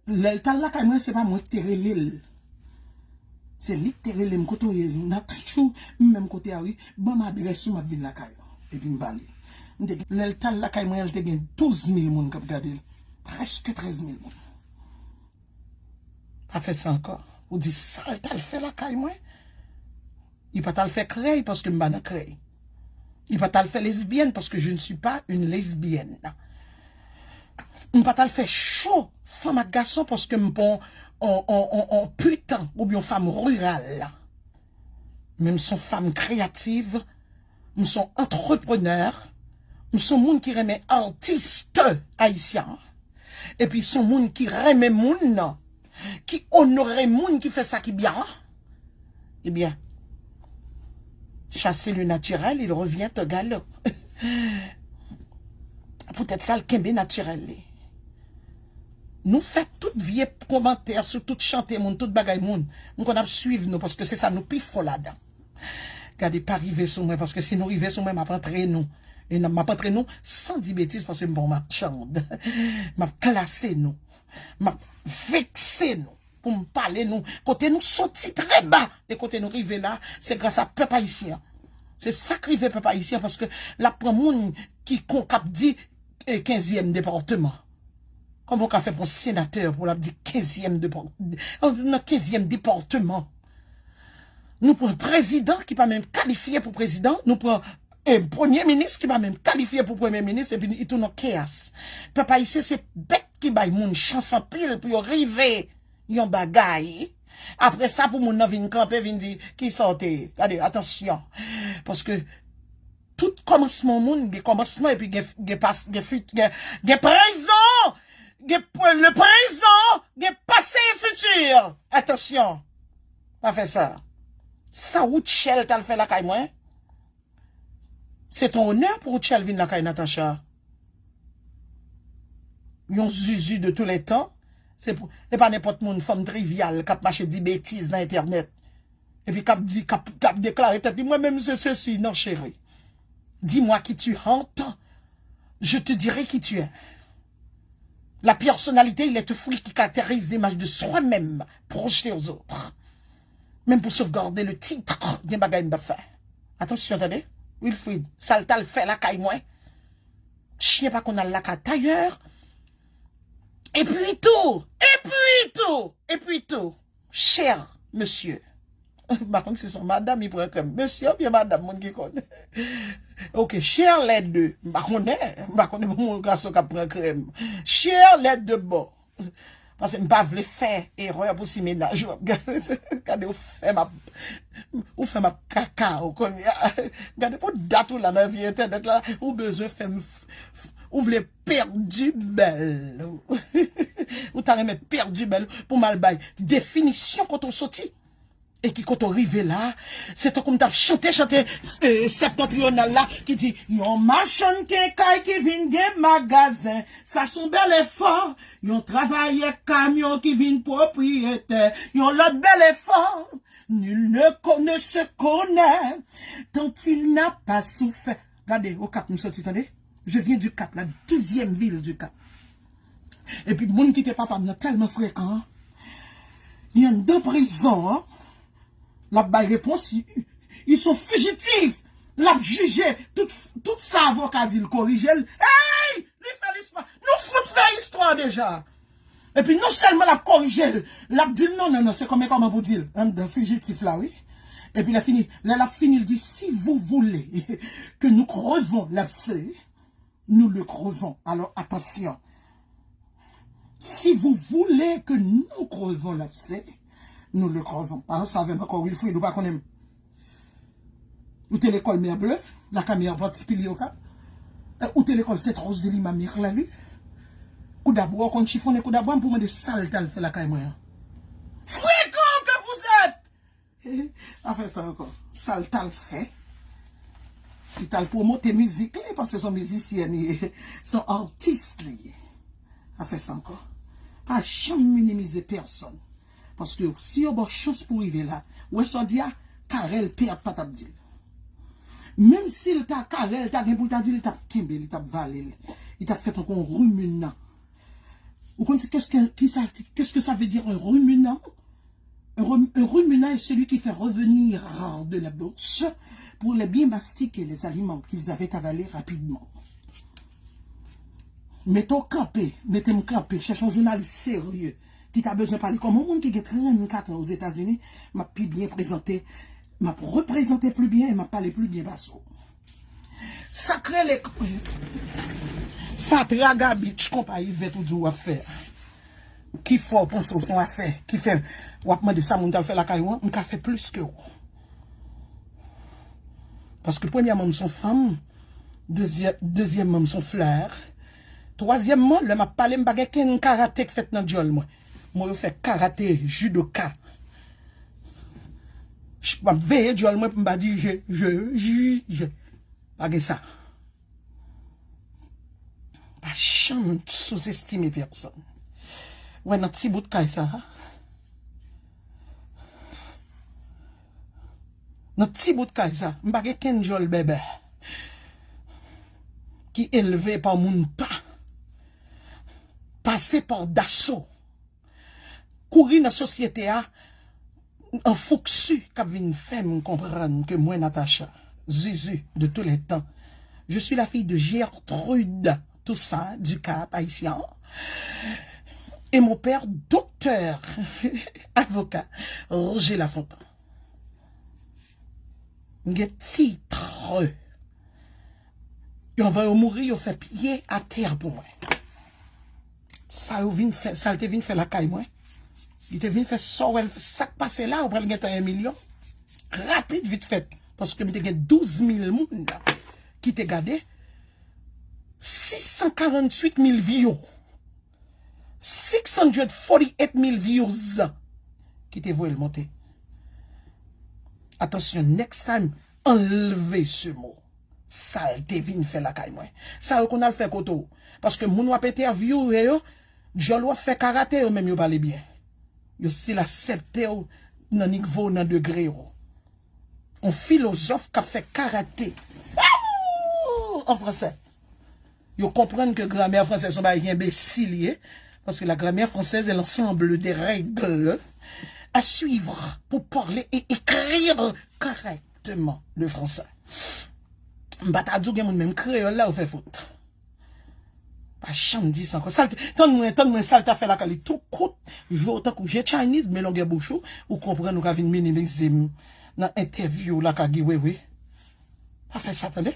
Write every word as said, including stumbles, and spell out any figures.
Lè l t al lakay mwen, se pa mwen ki te rele l. Se li ki te rele m, "Kote w ye?" "M nan Tachou, m menm kote a wi. Ban m adrès ou, m ap vin lakay ou." Epi m pale. M te, lè l t al lakay mwen, l te gen douz mil moun k ap gade l. Prèske trèz mil moun. Pa fè sa ankò. Ou di sa l t al fè lakay mwen? Li pa t al fè krèy paske m pa nan krèy. Li pa t al fè lesbyèn paske je ne suis pas une lesbienne. M pa t al fè cho fanm ak gason paske m pa yon, yon, yon, yon, yon pit oubyen yon fanm riral. Men m se yon fanm kreyativ, m se yon antreprenè, m se yon moun ki renmen atis ayisyen. Epi se yon moun ki renmen moun nan, ki onore moun ki fè sa ki byen. Ebyen, chasser le naturel, il revient au galop. Poutèt sa, l kenbe natirèl li. Nou fè tout vye kòmantè sou tout chante moun, tout bagay moun. M konn ap swiv nou paske se sa nou pi fò ladan. Gade, pa rive sou mwen, paske si nou rive sou mwen, m ap antre nou. E nan, m ap antre nou san di betiz, paske m pa yon machann. M ap klase nou. M ap vekse nou. Pou m pale nou. Kote nou soti trè ba, e kote nou rive la, se gras a pèp ayisyen. Se sa k rive pèp ayisyen, paske l ap pran moun ki kon, k ap di, e, kenzyèm depatman. Kòman w ka fè pou yon senatè pou l ap di kenzyèm depatman? Nan kenzyèm depatman. Nou pran prezidan ki pa menm kalifye pou prezidan. Nou pran, e, premye minis ki pa menm kalifye pou premye minis, epi li tounen yon keyas. Pèp ayisyen se bèt ki bay moun chans anpil pou yo rive yon bagay. Apre sa, pou moun nan vin kanpe, vin di, "Kisa w te ye?" Gade, atansyon. Paske tout kòmansman moun, gen kòmansman epi gen, gen pas, gen fit, gen, gen prezan, gen p-, le prezan, gen pase e fiti. Atansyon. Pa fè sa. Sa Rutshelle t al fè lakay mwen? Se te yon onè pou Rutshelle vin lakay Natacha. Yon zuzu de tous les temps. Se pou, e pa nenpòt moun, fanm trivyal, k ap mache di betiz nan entènèt. Epi k ap di, k ap, k ap deklare tèt li, "Mwen menm, se sesi." Non, cheri. Dis-moi qui tu hantes, je te dirai qui tu es. La personnalité, il est un fruit qui caractérise l'image de soi-même projetée aux autres. Menm pou sauvegarder le titre, gen bagay m p ap fè. Atansyon, tande. Wilfrid, sa l t al fè lakay mwen? Chyen pa konn al lakay tayè. Epi tou, epi tou, epi tou, chè mesye. M pa konn si se yon madanm ki pran krèm. Mesye oubyen madanm, moun ki konn. Ok, chè lè de. M pa konnen. M pa konnen pou moun gason k ap pran krèm. Chè lè de bò. Paske m pa vle fè erè pou si mennaj ou ap gade, gade ou fè m ap, ou fè m ap kaka ou kounye a. Gade pou dat ou la nan vye entènèt la, ou bezwen fè m f-, f-, ou vle pèdi bèl ou. Ou ta renmen pèdi bèl pou m al bay definisyon kote w soti. E ki kote w rive la, se tankou m t ap chante, chante, e, Septentrional la, ki di, yon machann kenkay ki vin gen magazen, sa se yon bèl efò. Yon travayè kamyon ki vin pwopriyetè, yon lòt bèl efò. Nul ne, ko-, ne se connaît tant il n'a pas souffert. Gade, Okap m soti, tande. Je viens du Cap, la deuxième ville du Cap. Epi moun ki te papa m nan tèlman frekan, li anndan prizon an, l ap bay repons, li, li se yon fijitif, l ap jije, tout, tout sa avoka di l korije l, ey, li fè listwa, nou fout fè istwa deja. Epi non sèlman l ap korije l, l ap di l non, non, non, se kòman, kòman pou di l, anndan fijitif la, wi. Epi lè fini, lè l ap fini, l di, si vous voulez que nous crevons l'abcès, nous le crevons. Alors, attention. Si vous voulez que nous crevons l'abcès, nous le crevons. Pa ansanm avè m ankò, Wilfrid, ou pa konnen m. Ou te lekòl Mè Ble, lakay Mè Patikilye Okap. E, ou te lekòl Sent Roz de Lima, Mirlali. Koudabwa, ou konn chifonnen koudabwa, m pou mande sa l t al fè lakay mwen an. Frekan que vous êtes! Pa fè sa ankò. Sa l t al fè? Li t al pwomote mizik li, paske se yon mizisyèn li ye. Se yon atis li ye. Pa fè sa ankò. Pa janm minimize pèsonn. Paske si yo ba w chans pou w rive la, ou wè sa w di a, Carel Pèt pa t ap di l. Menm si l ta, Carel ta gen pou l ta di l, li t ap kenbe, li t ap vale l. Li t ap fè tankou yon rimin nan. Ou konn se qu'est-ce que, qui ça, qu'est-ce que ça veut dire un ruminant? Un, rem- un ruminant est celui qui fait revenir de la bourse pour les biens mastiqués, les aliments qu'ils avaient avalés rapidement. Mete w kanpe, mete m kanpe, chèche yon jounalis serye ki ta bezwen pale kòm yon moun ki gen trannkat an Ozetazini, m ap pi byen prezante, m ap reprezante pli byen e m ap pale pli byen pase w. Sa k rele fatra gabich konpa Ivèt ou di w ap fè a. Ki fè w panse w se yon afè, ki fè w ap mande sa moun t al fè lakay ou an, m ka fè plis ke w. Paske premyèman, m se yon fanm, dezyè- dezyèmman, m se yon flè, twazyèmman, lè m ap pale, m pa gen kenn karate k fèt nan dyòl mwen. Mwen yo fè karate, jidoka. M ap veye dyòl mwen pou m pa di je, je, je, je. Pa gen sa. Pa janm souzestime pèsonn. Wè nan ti bout kay sa a. Nan ti bout kay sa, m pa gen kenn dyòl bèbè ki elve pa moun pa pase pa daso. Kouri nan sosyete a an fouksi k ap vin fè m konprann ke mwen, Natacha, Zuzu de tous les temps, je suis la fille de Gertrude Toussaint du Cap Haïtien et mon père, docteur, avocat, Roger Lafontant. M gen tit. Yo, anvan yo mouri, yo fè pye atè pou mwen. Sa yo vin fè, sa l te vin fè lakay mwen. Li te vin fè sa w wè l, sa k pase la, ou pral gentan yon milyon. Rapid, vit fèt. Paske m te gen douz mil moun ki te gade. Sis san karanntuit mil views. Six hundred forty-eight mil views ki te voye l monte. Atansyon, next time, anlve se mo. Sa l te vin fè lakay mwen. Sa yo konn al fè kote w. Paske moun w ap entèvyouwe yo, dyòl w ap fè karate, yo menm yo pale byen. Yo still aksepte w nan nivo w, nan degre w. Yon filozòf k ap fè karate an fransè. Yo konprann ke gramè fransè se yon bagay ki enbesil ye, parce que la grammaire française est l'ensemble des règles à suivre pour parler et écrire correctement le français. M pa ta di w gen moun menm kreyòl la ou fè fout. Pa janm di sa ankò. Sa l te, tann mwen, tann mwen sa l ta fè lakay li tou kout, jwe w tankou je Chinese, men longè bouch ou, ou konprann ou ka vin minimize m nan entèvyou w la ka gen wewe. Pa fè sa tande.